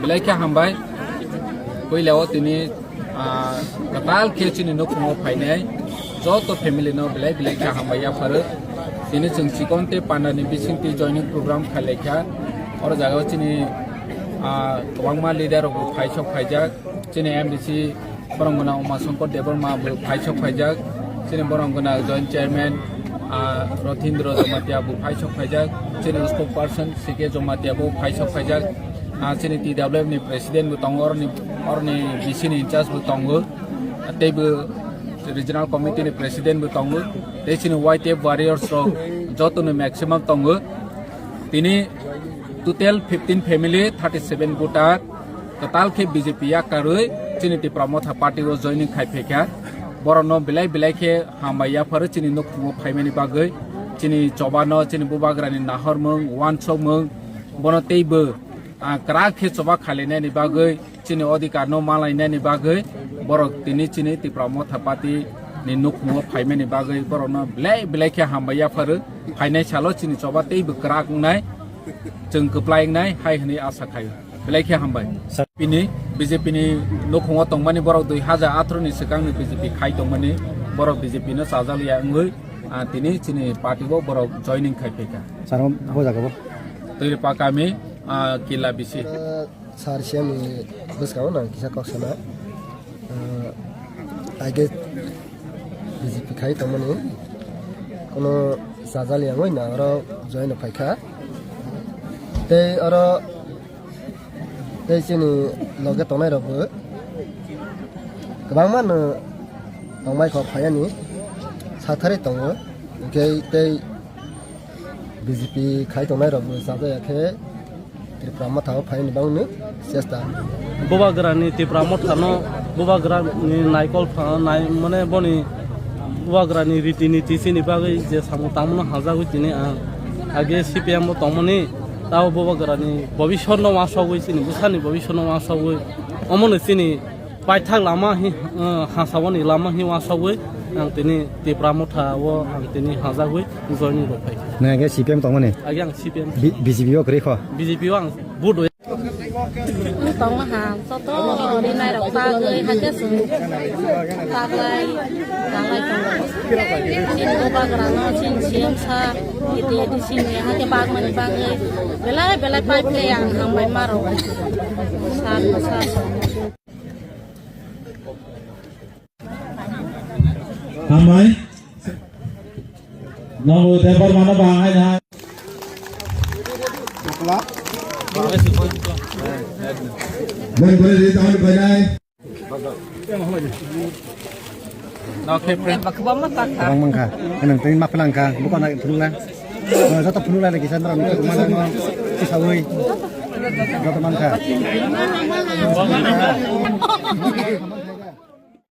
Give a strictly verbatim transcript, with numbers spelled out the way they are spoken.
Belai khe hambai. Puila o tini, ah, kwtal khe chini nukhungo phainai joto family no belai belai khe hambai yapharo. Tini chwng chikon tei panda ni bising twi joining program khlai kha. Oro jaga o chini, ah, kwbangma leader rok bo phai sok phaijak. Chini M D C borok gwnang Uma Shankar Debbarma bo phai sok phaijak. Chini borok gwnang Joint Chairman, ah, Rothindra Jamatia bo phai sok phaijak. Chini spokesperson C K Jamatia bo phai sok phaijak. Ah, chini T W F ni President bo tongo, oroni, oroni B C ni in charge bo tongo. Tei bo Regional Committee ni President bo tongo. Tei chini Y T F warriors rok joto ni maximum tongo. Tini total fifteen family, thirty seven voter, kwtal khe B J P yakarwi chini Tipra Motha Party o joining khai phaikha. Borokno belai belai khe hambai yapharo chini nukhungo phaimani bagwi, chini chobano, chini bubagrani nahormung, uansukmung, bono teibo, ah, kwrak khe choba khailainani bagwi, chini odhikar no malainani bagwi borok tini chini Tipra Motha Party ni nukhungo phaimani bagwi borokno belai belai khe hambai yapharo. Phainai salo chini choba teibo kwrak wngnai, chwng kwplai wngnai hai hwnwi asa khaio. Belai khe hambai. Sir. Bini B J P ni nukhungo tongmani borok dui hajar atharo ni swkang ni B J P khai tongmani borok B J P no chajak ya wngwi, ah, tini chini party o borok joining khai phaikha. Sir, bo jaga bo? Tuiripakami, ah, Kila B C. Sir, C M ni bwskango nang kisa kok sana. Ah, I guess B J P khai tongmani kono sajali yangwi na oro join no phaikha. Tei oro tei chini loge tongnai rok bo kwbangma no tongmai kho phaiani satharwi tongo. Hwnkhe tei B J P khai tongnai rok bo chajak ya khe Tipra Motha o phaini bangni chesta. Bubagrani Tipra Motha no, Bubagrani naikol pha-, nai, mane boni Bubagrani riti niti chini bagwi je samung tangmano hajagwi tini ang age C P M o tongmani, tabo Bubagrani bobisor no wasogwi, chini bwsani bobisor no wasogwi, omono chini paithak lama hi, eh, hasaboni lama hi wasogwi ang tini Tipra Motha o ang tini hajagwi joining rok phai. Nang age C P M tongmani? Age ang C P M. B-, B J P o kwrwi kho? B J P o ang vote. Tongma ha, joto rinai rok bagwi hakhe chwng taglai, taglai tongo. Chini Bubagrano, chini C M sir, iti iti chini hakhe bagmani bagwi belai belai pipe khe ang hambai ma rok. Sir, sir. Hambai. Nogo Debbarma no bahai na. Bokla. Bari bari ri tahun bari. Oke, friend. Orang mangka. Enang tadi mak pelangka. Bukan lagi pelangka. Joto phunuknai kisa norok nukha tongmani no kisaui joto mankha.